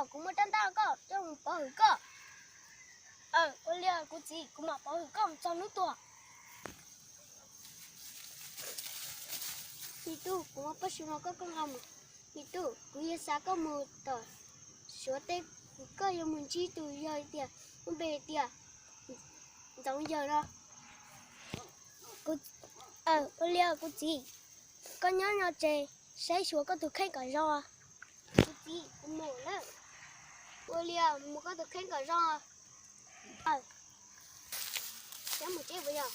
Kuv muaj rab ntaj rau koj, coj mus pov hwm koj. Ua li kuv txiv, kuv mam pov hwm koj mus txog hnub tuag. Me tub, kuv muaj pob tsuas no koj, koj nqa mus. Me tub, kuv yuav xa koj mus tom Suav teb, koj yuav mus ntsib tus yog tias lub npe tias Ntxoov Yawg no. Ua li kuv txiv, koj nyob no ces saib xyuas koj tus kheej kom zoo. Kuv txiv, kuv mus lawm. Ua li mus koj tus kheej kom zoo. Mus tsev puas yog?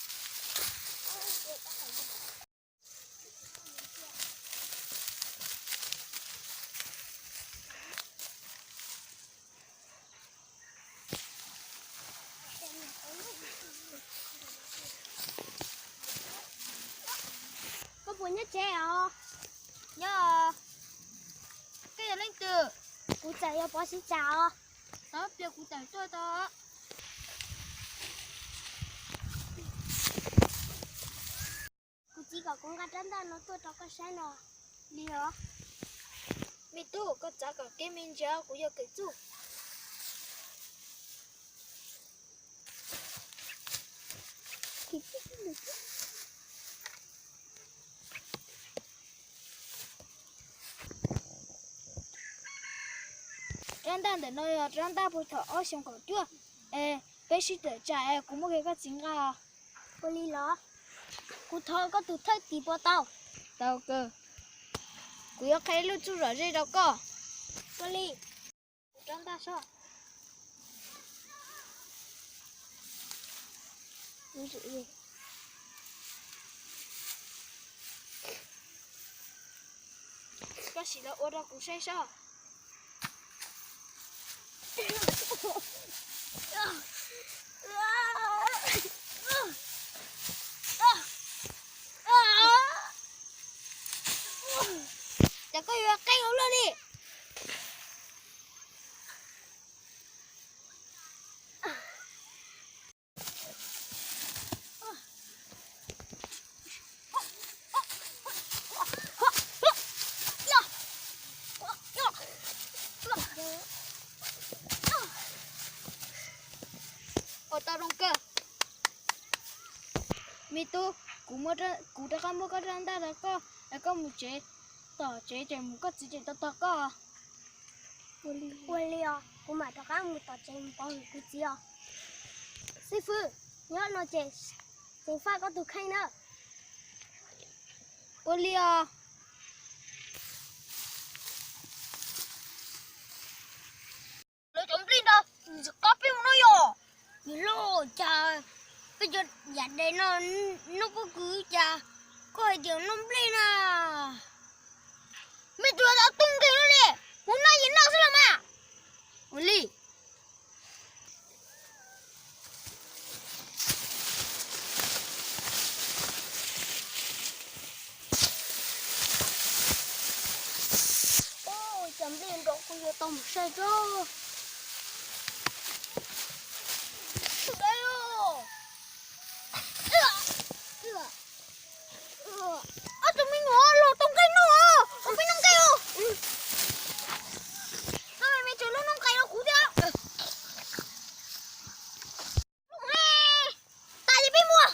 Koj puas nyob tsev os? Nyob. Koj yog leej twg? Kuv txawm yog Pov Siv Tsam os. Tau pliag kuv tawm tuaj tau. Kuv txiv kom kuv nqa rab ntaj no tuaj rau koj saib no. Li os. Me tub, koj txav kom kev me ntsis, kuv yuav kawm txuj. Rab ntaj ntawm no yog rab ntaj puag thaum ob xyoo kaum cuaj. Es peb sib tawm tsam es kuv muab kiag koj txiv nqa. Ua li los? Kuv thov koj tus thawj tis puas tau? Tau kawg. Kuv yuav qhia lub txuj zom zeb rau koj. Ua li. Rab ntaj soj. Koj sim los ua rau kuv saib soj. Ces koj yuav qeeb ua luaj li. Ua tau zoo kawg. Me tub, kuv, kuv rov qab muab koj rab ntaj rau koj, es koj mus tsev, tom tsev ces mus koj txiv tseem tos tos koj. Ua li os, kuv mam rov qab mus tom tsev mus pov hwm kuv txiv os. Xib fwb, nyob no ces ceev faj koj tus kheej na. Ua li os. Lawv cov nplej nrog ntxim qab peb mus no yog. Yog loj cas peb cov yam des no noj pob kws cas koj hais tias noj nplej na. Me tub, tau tub nqi no li, mus noj yim noj xwb los mas. Ua li. Cov nplej nrog kuv yuav tau mus saib tso. Ob tug me nyuam los tau nqaij noj, ua peb noj nqaij os. Koj me me tseem los noj nqaij rau kuv thiab. Tas ces peb mus.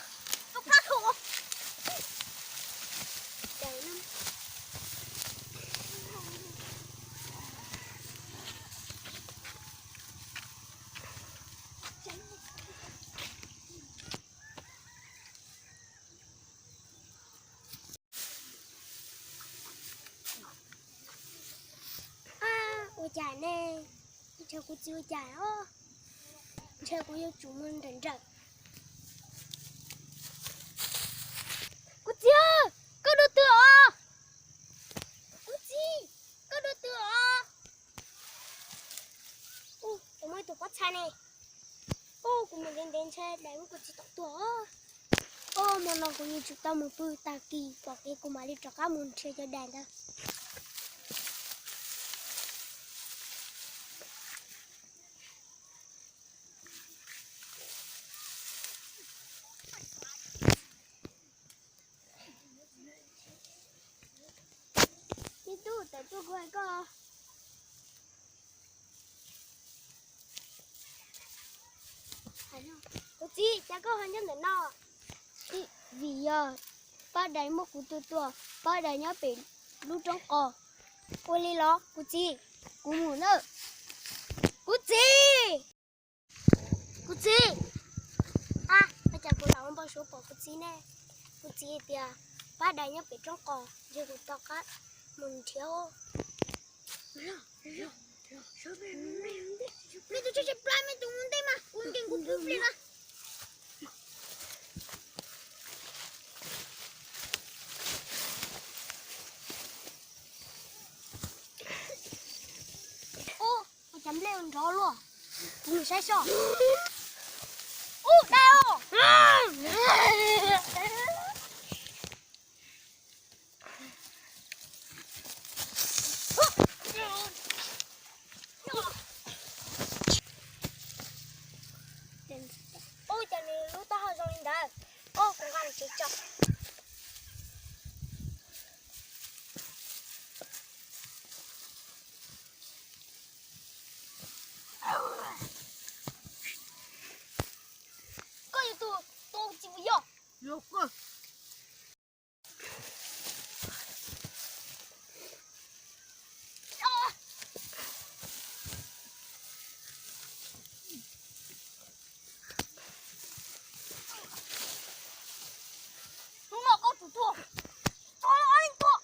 Ua cas ne? Ntshe kuv txiv ua cas os. Ntshe kuv yuav tsum mus nrawm nrawm. Kuv txiv, koj dua twg os? Kuv txiv, koj dua twg os? Kuv muaj ib tug pob txha ne. Kuv mus ntev ntev ntshe dais muab kuv txiv tom tuag. Hmo no kuv yuav tsum tau mus pw tag kis, pom kev kuv mam li rov qab mus nrhiav cov dais ntawd. Me tub, tawm tuaj kuv hais koj. Kuv txiv, cas koj ho nyob ntawm no? Vim yog pab dais muab kuv tua tuag, pab dais nyob pem lub roob qos. Ua li los kuv txiv, kuv mus na. Kuv txiv, kuv txiv, a, ua cas kuv lam ua npau suav pom kuv txiv ne? Kuv txiv tias pab dais nyob pem roob qos, ntshe kuv to qab mus nrhiav. Me tus tsis plab, me tus ua ntej mas kuv nkees kuv pub plig na. Ub, ua cas nplej nrov luaj. Kuv mus saib soj. Ub, dais os. Ub, cas nws lub taub hau zoo li ntawd. Ub, kuv nqa mus tsev tso. Koj yog tus tua txiv puas yog? Hnub no koj tsum tuag, tso los ob leeg tuag.